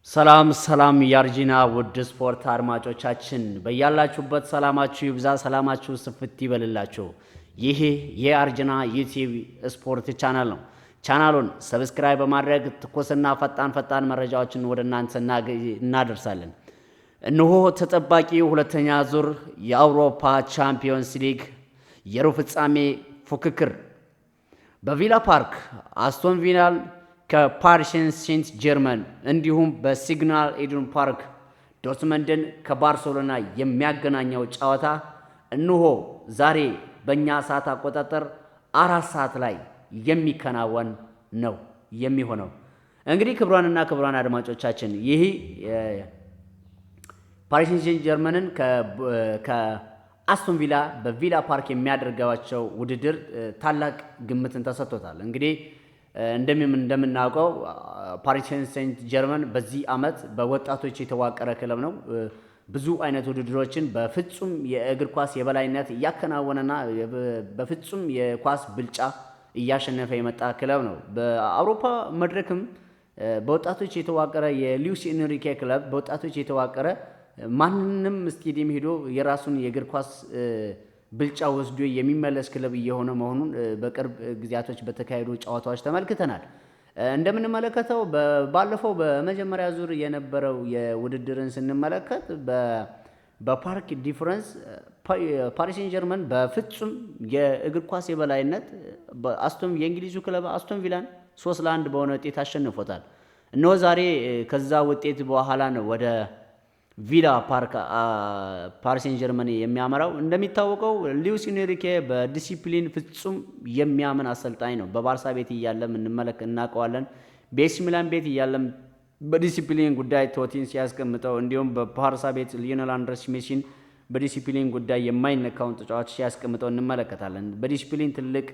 ሰላም ሰላም የአርጂና ውድ ስፖርት አድማጮቻችን፣ በያላችሁበት ሰላማችሁ ይብዛ፣ ሰላማችሁ ስፍት ይበልላችሁ። ይህ የአርጂና ዩቲዩብ ስፖርት ቻናል ነው። ቻናሉን subscribe በማድረግ ትኩስና ፈጣን ፈጣን መረጃዎችን ወደ እናንተ እናደርሳለን። እነሆ ተጠባቂ ሁለተኛ ዙር የአውሮፓ ቻምፒዮንስ ሊግ የሩብ ፍጻሜ ፉክክር በቪላ ፓርክ አስቶን ቪላን ከፓሪስ ሴንት ጀርመን እንዲሁም በሲግናል ኢዱን ፓርክ ዶርትመንድን ከባርሴሎና የሚያገናኘው ጨዋታ እነሆ ዛሬ በእኛ ሰዓት አቆጣጠር 4 ሰዓት ላይ የሚከናወን ነው የሚሆነው። እንግዲህ ክቡራንና ክቡራት አድማጮቻችን፣ ይህ ፓሪስ ሴንት ጀርመንን ከአስቶን ቪላ በቪላ ፓርክ የሚያደርጋቸው ውድድር ታላቅ ግምትን ተሰጥቶታል። እንግዲህ እንደምናውቀው ፓሪስ ሴንት ጀርመን በዚህ ዓመት በወጣቶች የተዋቀረ ክለብ ነው። ብዙ አይነት ውድድሮችን በፍጹም የእግር ኳስ የበላይነት እያከናወነና በፍጹም የኳስ ብልጫ እያሸነፈ የመጣ ክለብ ነው። በአውሮፓ መድረክም በወጣቶች የተዋቀረ የሉዊስ ኤንሪኬ ክለብ፣ በወጣቶች የተዋቀረ፣ ማንንም ስቴዲየም ሄዶ የራሱን የእግር ኳስ ብልጫ ወስዶ የሚመለስ ክለብ እየሆነ መሆኑን በቅርብ ጊዜያቶች በተካሄዱ ጨዋታዎች ተመልክተናል። እንደምንመለከተው ባለፈው በመጀመሪያ ዙር የነበረው የውድድርን ስንመለከት በፓርክ ዲ ፍራንስ ፓሪስ ሴን ጀርመን በፍጹም የእግር ኳስ የበላይነት በአስቶን የእንግሊዙ ክለብ አስቶን ቪላን 3-1 በሆነ ውጤት አሸንፎታል። እነሆ ዛሬ ከዛ ውጤት በኋላ ነው ወደ ቪላ ፓርክ ፓሪስ ሴን ጀርመን የሚያመራው። እንደሚታወቀው ሉዊስ ኤንሪኬ በዲሲፕሊን ፍጹም የሚያምን አሰልጣኝ ነው። በባርሳ ቤት እያለም እንመለክ እናውቀዋለን። በኤሲ ሚላን ቤት እያለም በዲሲፕሊን ጉዳይ ቶቲን ሲያስቀምጠው፣ እንዲሁም በባርሳ ቤት ሊዮኔል አንድረስ ሜሲን በዲሲፕሊን ጉዳይ የማይነካውን ተጫዋች ሲያስቀምጠው እንመለከታለን። በዲሲፕሊን ትልቅ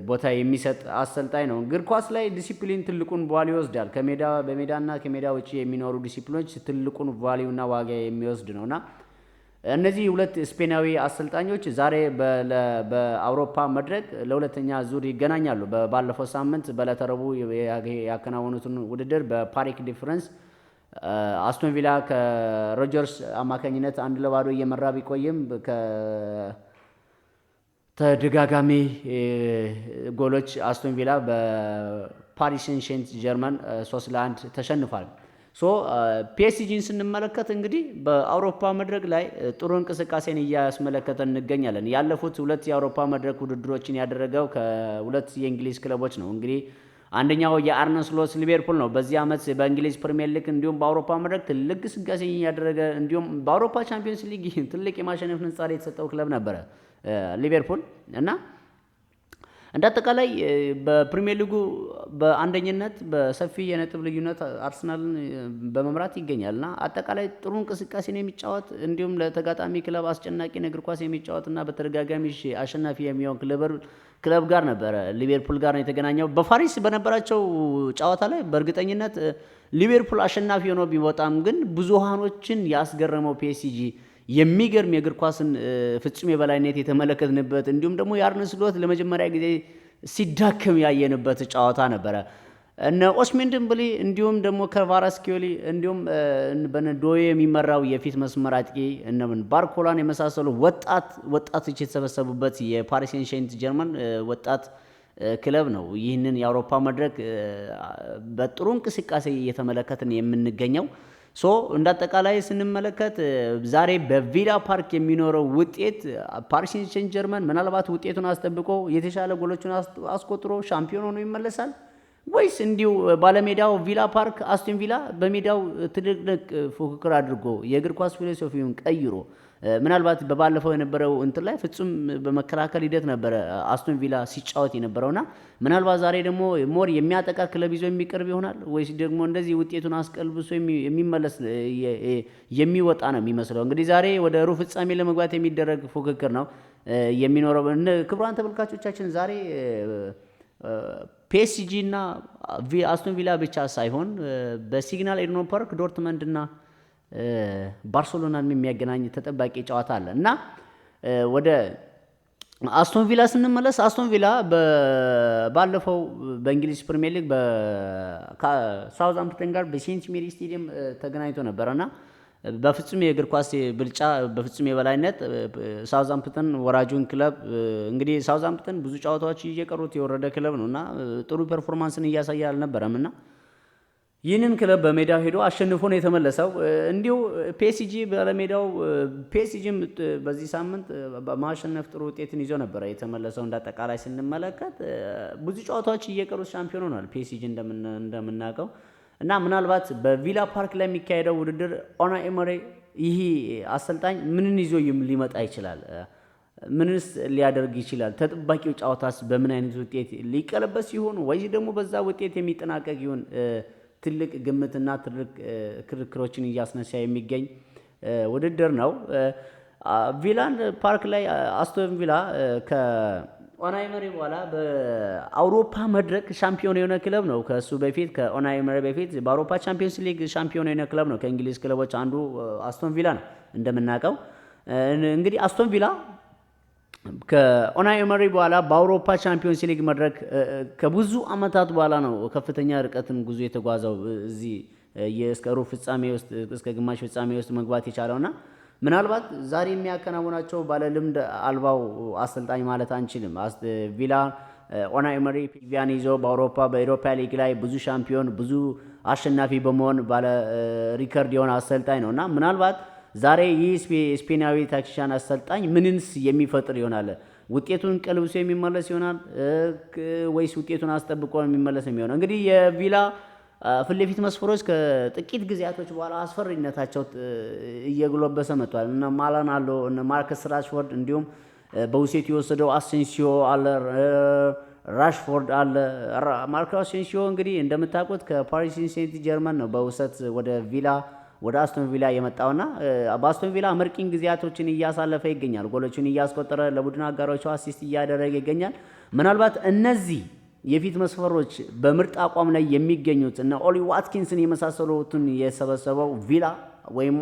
ቦታ የሚሰጥ አሰልጣኝ ነው። እግር ኳስ ላይ ዲሲፕሊን ትልቁን value ይወስዳል። ከሜዳ በሜዳና ከሜዳ ውጭ የሚኖሩ ዲሲፕሊኖች ትልቁን value ና ዋጋ የሚወስድ ነው። እና እነዚህ ሁለት ስፔናዊ አሰልጣኞች ዛሬ በአውሮፓ መድረክ ለሁለተኛ ዙር ይገናኛሉ። ባለፈው ሳምንት በዕለተ ረቡዕ ያከናወኑትን ውድድር በፓርክ ዲ ፍራንስ አስቶን ቪላ ከሮጀርስ አማካኝነት 1-0 እየመራ ቢቆይም ተደጋጋሚ ጎሎች አስቶን ቪላ በፓሪስ ሴንት ጀርመን 3-1 ተሸንፏል። So ፒኤስጂን ስንመለከት እንግዲህ በአውሮፓ መድረክ ላይ ጥሩ እንቅስቃሴን እያስመለከተ እንገኛለን። ያለፉት ሁለት የአውሮፓ መድረክ ውድድሮችን ያደረገው ከሁለት የእንግሊዝ ክለቦች ነው። እንግዲህ አንደኛው የአርነ ስሎት ሊቨርፑል ነው። በዚህ ዓመት በእንግሊዝ ፕሪሚየር ሊግ እንዲሁም በአውሮፓ መድረክ ትልቅ ግስጋሴ እያደረገ፣ እንዲሁም በአውሮፓ ቻምፒዮንስ ሊግ ትልቅ የማሸነፍ ንጻሬ የተሰጠው ክለብ ነበረ ሊቨርፑል። እና እንደ አጠቃላይ በፕሪሚየር ሊጉ በአንደኝነት በሰፊ የነጥብ ልዩነት አርሰናልን በመምራት ይገኛል። እና አጠቃላይ ጥሩ እንቅስቃሴን የሚጫወት፣ እንዲሁም ለተጋጣሚ ክለብ አስጨናቂ እግር ኳስ የሚጫወት እና በተደጋጋሚ አሸናፊ የሚሆን ክለብ ጋር ነበረ፣ ሊቨርፑል ጋር ነው የተገናኘው። በፓሪስ በነበራቸው ጨዋታ ላይ በእርግጠኝነት ሊቨርፑል አሸናፊ ሆኖ ቢወጣም ግን ብዙሃኖችን ያስገረመው ፒኤስጂ የሚገርም የእግር ኳስን ፍጹም የበላይነት የተመለከትንበት፣ እንዲሁም ደግሞ የአርነ ስሎት ለመጀመሪያ ጊዜ ሲዳከም ያየንበት ጨዋታ ነበረ። እነ ኦስሜን ደምቤሌ እንዲሁም ደግሞ ክቫራትስኬሊያ እንዲሁም በነ ዶዬ የሚመራው የፊት መስመር አጥቂ እነ ባርኮላን የመሳሰሉ ወጣት ወጣቶች የተሰበሰቡበት የፓሪስ ሴንት ጀርመን ወጣት ክለብ ነው። ይህንን የአውሮፓ መድረክ በጥሩ እንቅስቃሴ እየተመለከትን የምንገኘው። So እንደ አጠቃላይ ስንመለከት ዛሬ በቪላ ፓርክ የሚኖረው ውጤት ፓሪስ ሴንት ጀርመን ምናልባት ውጤቱን አስጠብቆ የተሻለ ጎሎችን አስቆጥሮ ሻምፒዮን ሆኖ ይመለሳል ወይስ እንዲሁ ባለሜዳው ቪላ ፓርክ አስቶን ቪላ በሜዳው ትልቅ ፉክክር አድርጎ የእግር ኳስ philosophy ውን ቀይሮ፣ ምናልባት በባለፈው የነበረው እንትን ላይ ፍጹም በመከላከል ሂደት ነበረ አስቶን ቪላ ሲጫወት የነበረውና ምናልባት ዛሬ ደግሞ more የሚያጠቃ ክለብ ይዞ የሚቀርብ ይሆናል ወይስ ደግሞ እንደዚህ ውጤቱን አስቀልብሶ የሚመለስ የሚወጣ ነው የሚመስለው? እንግዲህ ዛሬ ወደ ሩብ ፍጻሜ ለመግባት የሚደረግ ፉክክር ነው የሚኖረው። ክቡራን ተመልካቾቻችን፣ ዛሬ ፒኤስጂ እና አስቶን ቪላ ብቻ ሳይሆን በሲግናል ኢዱና ፓርክ ዶርትመንድ እና ባርሴሎናን የሚያገናኝ ተጠባቂ ጨዋታ አለ። እና ወደ አስቶን ቪላ ስንመለስ፣ አስቶን ቪላ ባለፈው በእንግሊዝ ፕሪሚየር ሊግ ከሳውዝሃምፕተን ጋር በሴንት ሜሪ ስቴዲየም ተገናኝቶ ነበረ እና በፍጹም የእግር ኳስ ብልጫ፣ በፍጹም የበላይነት ሳውዝሃምፕተን ወራጁን ክለብ፣ እንግዲህ ሳውዝሃምፕተን ብዙ ጨዋታዎች እየቀሩት የወረደ ክለብ ነው እና ጥሩ performance ን እያሳየ አልነበረም እና ይህንን ክለብ በሜዳው ሄዶ አሸንፎ ነው የተመለሰው። እንዲሁ ፒኤስጂ ባለሜዳው ፒኤስጂም በዚህ ሳምንት በማሸነፍ ጥሩ ውጤትን ይዞ ነበረ የተመለሰው። እንዳጠቃላይ ስንመለከት ብዙ ጨዋታዎች እየቀሩት ሻምፒዮን ሆኗል ፒኤስጂ እንደምናውቀው። እና ምናልባት በቪላ ፓርክ ላይ የሚካሄደው ውድድር ኡናይ ኤመሪ ይህ አሰልጣኝ ምንን ይዞ ሊመጣ ይችላል? ምንስ ሊያደርግ ይችላል? ተጠባቂው ጨዋታስ በምን አይነት ውጤት ሊቀለበስ ይሆን ወይ ደግሞ በዛ ውጤት የሚጠናቀቅ ይሆን? ትልቅ ግምትና ትልቅ ክርክሮችን እያስነሳ የሚገኝ ውድድር ነው። ቪላን ፓርክ ላይ አስቶን ቪላ ከኡናይ ኤመሪ በኋላ በአውሮፓ መድረክ ሻምፒዮን የሆነ ክለብ ነው። ከእሱ በፊት፣ ከኡናይ ኤመሪ በፊት በአውሮፓ ቻምፒዮንስ ሊግ ሻምፒዮን የሆነ ክለብ ነው። ከእንግሊዝ ክለቦች አንዱ አስቶን ቪላ ነው እንደምናውቀው። እንግዲህ አስቶን ቪላ ከኡናይ ኤመሪ በኋላ በአውሮፓ ቻምፒዮንስ ሊግ መድረክ ከብዙ ዓመታት በኋላ ነው ከፍተኛ ርቀትን ጉዞ የተጓዘው፣ እዚህ እስከ ሩብ ፍጻሜ ውስጥ፣ እስከ ግማሽ ፍጻሜ ውስጥ መግባት የቻለውና ምናልባት ዛሬ የሚያከናውናቸው ባለልምድ አልባው አሰልጣኝ ማለት አንችልም። ቪላ ኡናይ ኤመሪ ቪያን ይዞ በአውሮፓ በኤሮፓ ሊግ ላይ ብዙ ሻምፒዮን፣ ብዙ አሸናፊ በመሆን ባለ ሪከርድ የሆነ አሰልጣኝ ነው እና ምናልባት ዛሬ ይህ ስፔናዊ tactician አሰልጣኝ ምንንስ የሚፈጥር ይሆናል? ውጤቱን ቀልብሶ የሚመለስ ይሆናል ወይስ ውጤቱን አስጠብቆ የሚመለስ የሚሆነው? እንግዲህ የቪላ ፊት ለፊት መስፈሮች ከጥቂት ጊዜያቶች በኋላ አስፈሪነታቸው እየጎለበሰ መጥቷል። እነ ማላን አሉ፣ እነ ማርከስ ራሽፎርድ፣ እንዲሁም በውሰት የወሰደው አሴንሲዮ አለ፣ ራሽፎርድ አለ። ማርኮ አሴንሲዮ እንግዲህ እንደምታውቁት ከፓሪስ ሴንት ጀርመን ነው በውሰት ወደ ቪላ፣ ወደ አስቶን ቪላ የመጣውና በአስቶን ቪላ አመርቂን ጊዜያቶችን እያሳለፈ ይገኛል። ጎሎችን እያስቆጠረ ለቡድን አጋሮቹ assist እያደረገ ይገኛል። ምናልባት እነዚህ የፊት መስመሮች በምርጥ አቋም ላይ የሚገኙት እነ ኦሊ ዋትኪንስን የመሳሰሉትን የሰበሰበው ቪላ ወይም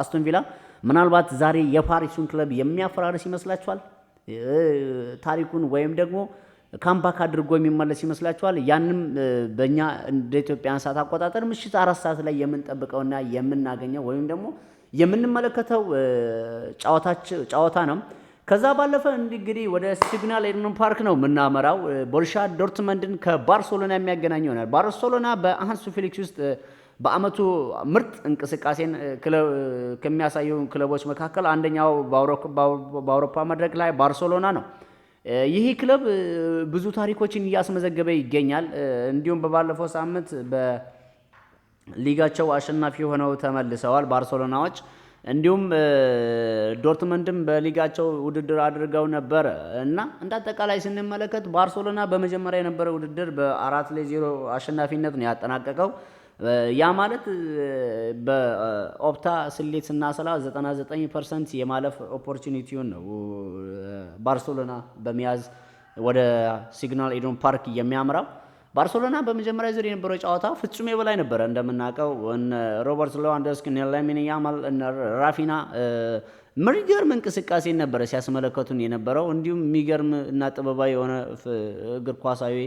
አስቶን ቪላ ምናልባት ዛሬ የፓሪሱን ክለብ የሚያፈራርስ ይመስላችኋል? ታሪኩን ወይም ደግሞ comeback አድርጎ የሚመለስ ይመስላችኋል? ያንም በእኛ እንደ ኢትዮጵያን ሰዓት አቆጣጠር ምሽት 4 ሰዓት ላይ የምንጠብቀውና የምናገኘው ወይም ደግሞ የምንመለከተው ጨዋታ ነው። ከዛ ባለፈ እንግዲህ ወደ ሲግናል ኢዱና ፓርክ ነው የምናመራው። ቦሩሲያ ዶርትመንድን ከባርሴሎና የሚያገናኝ ይሆናል። ባርሴሎና በሃንሲ ፍሊክ ውስጥ በአመቱ ምርጥ እንቅስቃሴን ከሚያሳዩ ክለቦች መካከል አንደኛው በአውሮፓ መድረክ ላይ ባርሴሎና ነው። ይህ ክለብ ብዙ ታሪኮችን እያስመዘገበ ይገኛል። እንዲሁም በባለፈው ሳምንት በሊጋቸው አሸናፊ ሆነው ተመልሰዋል ባርሴሎናዎች። እንዲሁም ዶርትመንድም በሊጋቸው ውድድር አድርገው ነበረ እና እንደ አጠቃላይ ስንመለከት ባርሴሎና በመጀመሪያ የነበረ ውድድር በ4-0 አሸናፊነት ነው ያጠናቀቀው። ያ ማለት በኦፕታ ስሌት ስናሰላ 99% የማለፍ opportunity ውን ነው ባርሴሎና በመያዝ ወደ ሲግናል ኢዱና ፓርክ የሚያምራው። ባርሴሎና በመጀመሪያ ዙር የነበረው ጨዋታ ፍጹም የበላይ ነበረ። እንደምናውቀው እነ ሮበርት ሌዋንዶስኪ፣ እነ ላሚን ያማል፣ እነ ራፊና የሚገርም እንቅስቃሴ ነበረ ሲያስመለከቱን የነበረው። እንዲሁም የሚገርም እና ጥበባዊ የሆነ እግር ኳሳዊ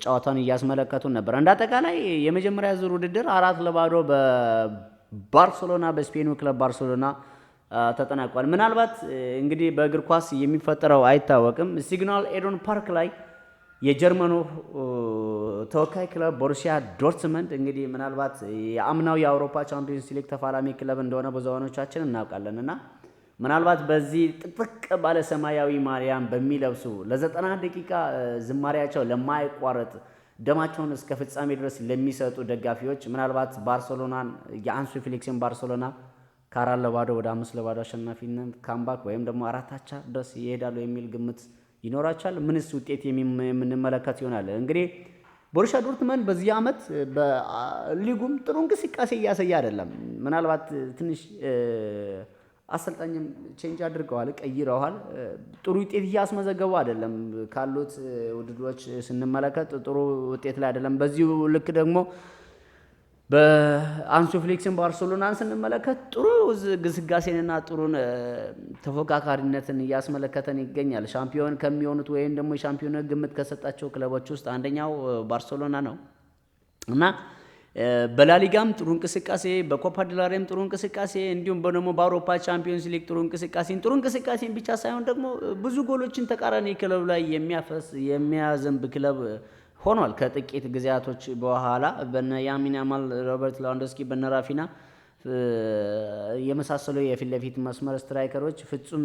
ጨዋታን እያስመለከቱን ነበር። እንደ አጠቃላይ የመጀመሪያ ዙር ውድድር 4-0 በባርሴሎና፣ በስፔኑ ክለብ ባርሴሎና ተጠናቋል። ምናልባት እንግዲህ በእግር ኳስ የሚፈጠረው አይታወቅም። ሲግናል ኢዱና ፓርክ ላይ የጀርመኑ ተወካይ ክለብ ቦሩሲያ ዶርትመንድ እንግዲህ ምናልባት የአምናው የአውሮፓ ቻምፒዮንስ ሊግ ተፋላሚ ክለብ እንደሆነ ብዙዎቻችን እናውቃለን እና ምናልባት በዚህ ጥቅጥቅ ባለ ሰማያዊ ማሊያን በሚለብሱ፣ ለ90 ደቂቃ ዝማሪያቸው ለማይቋረጥ፣ ደማቸውን እስከ ፍጻሜ ድረስ ለሚሰጡ ደጋፊዎች ምናልባት ባርሴሎናን፣ የሃንሲ ፍሊክስን ባርሴሎና ከ4-0 ወደ 5-0 አሸናፊነት comeback ወይም ደግሞ 4 አቻ ድረስ ይሄዳሉ የሚል ግምት ይኖራቸዋል? ምንስ ውጤት የምንመለከት ይሆናል። እንግዲህ ቦሩሲያ ዶርትመንድ በዚህ ዓመት በሊጉም ጥሩ እንቅስቃሴ እያሳየ አይደለም። ምናልባት ትንሽ አሰልጣኝም change አድርገዋል፣ ቀይረዋል። ጥሩ ውጤት እያስመዘገቡ አይደለም። ካሉት ውድድሮች ስንመለከት ጥሩ ውጤት ላይ አይደለም። በዚሁ ልክ ደግሞ በአንሱ ፍሊክስን ባርሴሎናን ስንመለከት ጥሩ ግስጋሴንና ጥሩ ተፎካካሪነትን እያስመለከተን ይገኛል። ሻምፒዮን ከሚሆኑት ወይም ደግሞ የሻምፒዮን ግምት ከሰጣቸው ክለቦች ውስጥ አንደኛው ባርሴሎና ነው እና በላሊጋም ጥሩ እንቅስቃሴ፣ በኮፓ ዴላሬም ጥሩ እንቅስቃሴ፣ እንዲሁም ደግሞ በአውሮፓ ቻምፒዮንስ ሊግ ጥሩ እንቅስቃሴን፣ ጥሩ እንቅስቃሴን ብቻ ሳይሆን ደግሞ ብዙ ጎሎችን ተቃራኒ ክለብ ላይ የሚያፈስ የሚያዘንብ ክለብ ሆኗል። ከጥቂት ጊዜያቶች በኋላ በነ ያሚን ያማል፣ ሮበርት ሌዋንዶስኪ፣ በነ ራፊና የመሳሰሉ የፊት ለፊት መስመር striker ኦች ፍጹም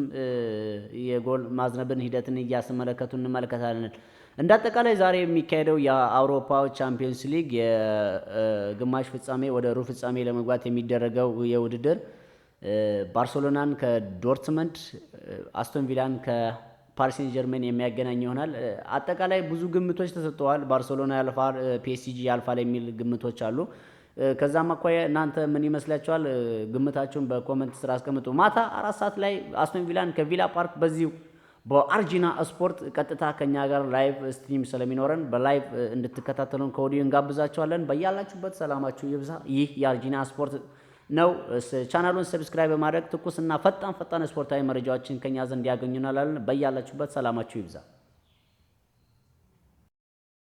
የጎል ማዝነብን ሂደትን እያስመለከቱ እንመለከታለን። እንደ አጠቃላይ ዛሬ የሚካሄደው የአውሮፓ ቻምፒዮንስ ሊግ የግማሽ ፍጻሜ ወደ ሩብ ፍጻሜ ለመግባት የሚደረገው የውድድር ባርሴሎናን ከዶርትመንድ፣ አስቶን ቪላን ከፓሪስ ሴን ጀርሜን የሚያገናኝ ይሆናል። አጠቃላይ ብዙ ግምቶች ተሰጥተዋል። ባርሴሎና ያልፋል፣ ፒኤስጂ ያልፋል የሚል ግምቶች አሉ። ከዛም አኳያ እናንተ ምን ይመስላችኋል? ግምታችሁን በ comment ስር አስቀምጡ። ማታ 4 ሰዓት ላይ አስቶን ቪላን ከቪላ ፓርክ በዚሁ በአርጂና ስፖርት ቀጥታ ከኛ ጋር live stream ስለሚኖረን በ live እንድትከታተሉን ከወዲሁ እንጋብዛችኋለን። በያላችሁበት ሰላማችሁ ይብዛ። ይህ የአርጂና ስፖርት ነው። ቻናሉን subscribe በማድረግ ትኩስና ፈጣን ፈጣን ስፖርታዊ መረጃዎችን ከኛ ዘንድ ያገኙናል። በያላችሁበት ሰላማችሁ ይብዛ።